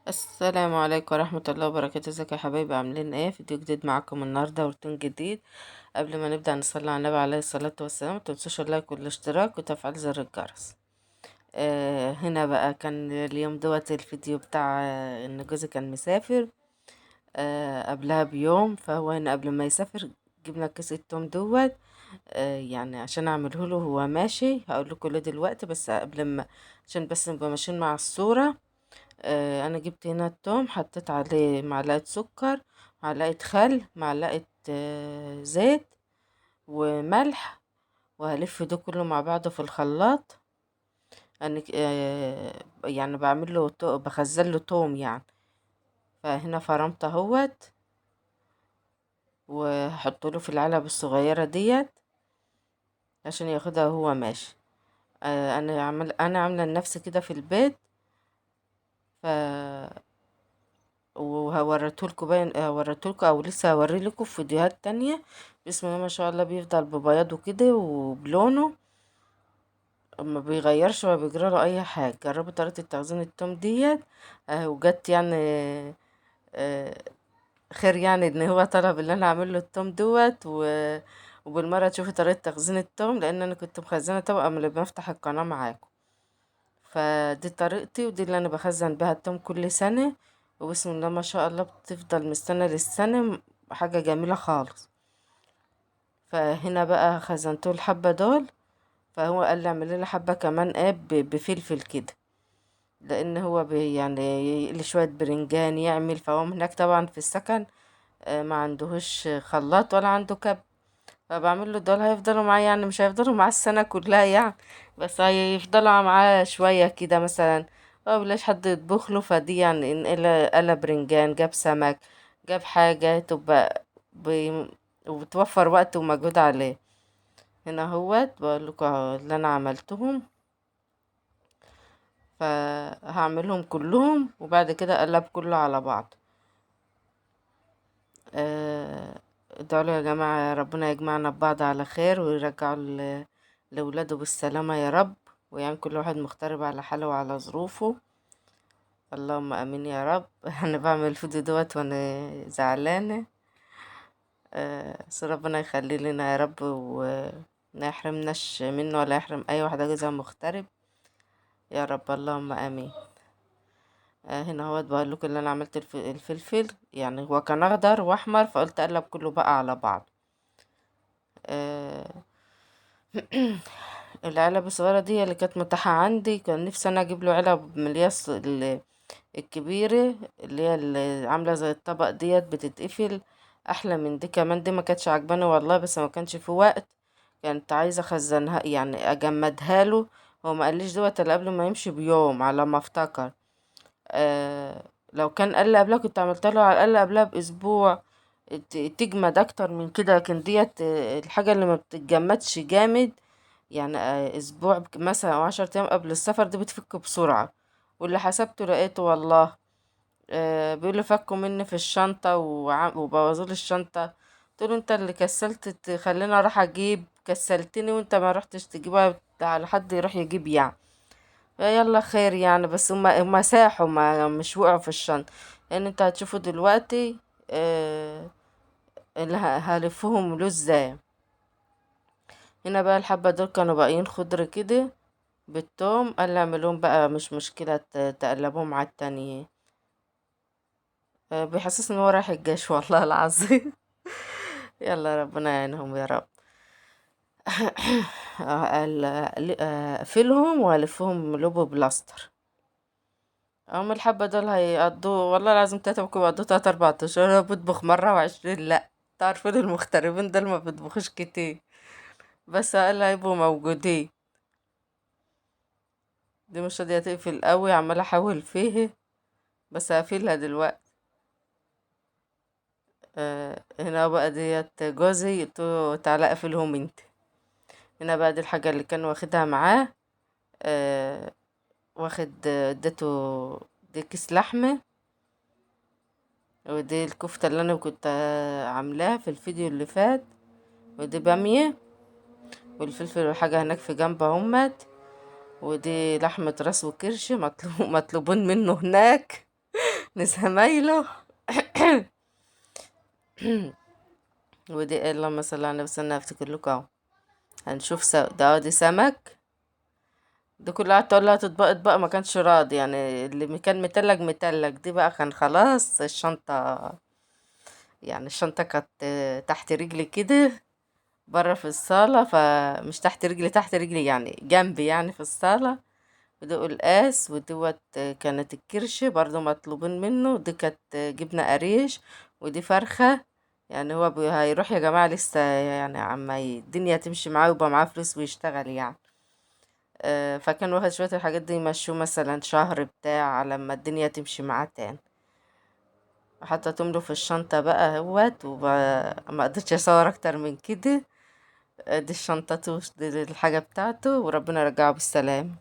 السلام عليكم ورحمة الله وبركاته. ازيكم يا حبايبي؟ عاملين ايه؟ فيديو جديد معاكم النهاردة وروتين جديد. قبل ما نبدأ نصلي على النبي عليه الصلاة والسلام، متنسوش اللايك والاشتراك وتفعيل زر الجرس. هنا بقى كان اليوم دوت الفيديو بتاع ان جوزي كان مسافر قبلها بيوم، فهو هنا قبل ما يسافر جبنا كيس التوم دوت، يعني عشان اعمله له هو ماشي. هقول لكم ليه دلوقتي، بس قبل ما، عشان بس نبقى ماشيين مع الصورة. انا جبت هنا التوم، حطيت عليه معلقة سكر، معلقة خل، معلقة زيت وملح، وهلف ده كله مع بعضه في الخلاط. انا يعني بعمل له بخزن له توم يعني. فهنا فرمته اهوت، وهحطه له في العلب الصغيرة ديت عشان ياخدها وهو ماشي. انا عامله لنفسي كده في البيت، ف وهوريتهولكوا باين، هوريتهولكوا او لسه هوريلكوا في فيديوهات تانية. بسم الله ما شاء الله بيفضل ببياضه كده وبلونه، ما بيغيرش ولا بيجراله اي حاجه. جربوا طريقه التخزين التوم ديت، وجت يعني خير، يعني ان هو طلب ان انا اعمل له التوم دوت، وبالمره تشوفي طريقه تخزين التوم، لان انا كنت مخزنه توم قبل ما افتح القناه معاكم. فدي طريقتي، ودي اللي انا بخزن بها التوم كل سنه، وبسم الله ما شاء الله بتفضل مستنى للسنه، حاجه جميله خالص. فهنا بقى خزنته الحبه دول، فهو قال لي اعملي لي حبه كمان ايه بفلفل كده، لان هو يعني يقلي شويه برنجان يعمل. فهو هناك طبعا في السكن، ما عندهوش خلاط ولا عنده كب، فبعمل له دول هيفضلوا معاه، يعني مش هيفضلوا معاه السنه كلها يعني، بس هيفضلوا معاه شويه كده مثلا. هو بلاش حد يطبخ له، فدي يعني ان قلى برنجان، جاب سمك، جاب حاجه تبقى وبتوفر وقت ومجهود عليه. هنا اهوت بقول لكم اللي انا عملتهم، فهعملهم كلهم وبعد كده اقلب كله على بعض. ادعوا لي يا جماعه ربنا يجمعنا ببعض على خير، ويرجعوا لولاده بالسلامه يا رب، ويعين كل واحد مغترب على حاله وعلى ظروفه، اللهم امين يا رب. انا بعمل الفيديو دوت وانا زعلانه، بس ربنا يخلي لنا يا رب، وما يحرمناش منه ولا يحرم اي واحده جوزها مغترب يا رب، اللهم امين. هنا اهوت بقول لكم اللي انا عملت الفلفل، يعني هو كان اخضر واحمر، فقلت اقلب كله بقى على بعض. العلب الصغيره دي اللي كانت متاحه عندي، كان نفسي انا اجيب له علب من اللي هي الكبيره اللي هي اللي عامله زي الطبق ديت بتتقفل، احلى من دي كمان. دي ما كانتش عجباني والله، بس ما كانش في وقت، كنت عايزه اخزنها يعني اجمدها له. هو ما قاليش دوت الا قبل ما يمشي بيوم على ما افتكر. لو كان قال لي قبلها كنت عملت له على الاقل قبلها باسبوع، تجمد اكتر من كده. لكن ديت، الحاجه اللي ما بتتجمدش جامد يعني، اسبوع مثلا او 10 ايام قبل السفر دي بتفك بسرعه. واللي حسبته لقيته والله، بيقول لي فكوا مني في الشنطه وبوظوا لي الشنطه. قلت له انت اللي كسلت تخليني اروح اجيب، كسلتني وانت ما رحتش تجيبها على حد يروح يجيب يعني. يلا خير يعني، بس هما ساحوا، ما مش وقعوا في الشنطه. لان انت هتشوفوا دلوقتي، اللي هلفهم له ازاي. هنا بقى الحبه دول كانوا باقيين خضر كده بالثوم، قال لي اعملهم بقى مش مشكله، تقلبهم على التانيين. بيحسسني ان هو رايح الجيش والله العظيم. يلا ربنا يعينهم يا رب. اقفلهم والفهم لوبو بلاستر. هم الحبة دول هيقضوا والله العظيم تلاتة، ممكن يقضوا تلات أربع أشهر. أنا بطبخ مرة وعشرين، لأ تعرفين المغتربين دول ما بيطبخوش كتير، بس أقل هيبقوا موجودين. دي مش راضية تقفل قوي، عمالة أحاول فيه بس هقفلها دلوقتي. هنا بقى ديت جوزي قلت له تعالى اقفلهم انت. هنا بقى دي الحاجة اللي كان واخدها معاه، واخد، اديته دي كيس لحمة، ودي الكفتة اللي انا كنت عاملاها في الفيديو اللي فات، ودي بامية والفلفل والحاجة هناك في جنب اهمت، ودي لحمة راس وكرش مطلوبين منه هناك. لزمايله. ودي اللهم صل على النبي، استنى افتكر لكم اهو، هنشوف ده دي سمك. دي كلها قعدت اقول لها اطباق اطباق، ما كانش راضي يعني، اللي كان متلج متلج. دي بقى كان خلاص الشنطة، يعني الشنطة كانت تحت رجلي كده برا في الصالة، فمش تحت رجلي، تحت رجلي يعني جنبي يعني في الصالة. وده قلقاس، ودوت كانت الكرش برضو مطلوبين منه، ودي كانت جبنة قريش، ودي فرخة. يعني هو هيروح يا جماعة لسه يعني عما الدنيا تمشي معاه ويبقى معاه فلوس ويشتغل يعني. فكان واخد شوية الحاجات دي يمشوه مثلا شهر بتاع على ما الدنيا تمشي معاه تاني. حطيتهم له في الشنطة بقى اهوت، وما قدرتش اصور اكتر من كده. دي الشنطة، دي الحاجة بتاعته، وربنا يرجعه بالسلامة.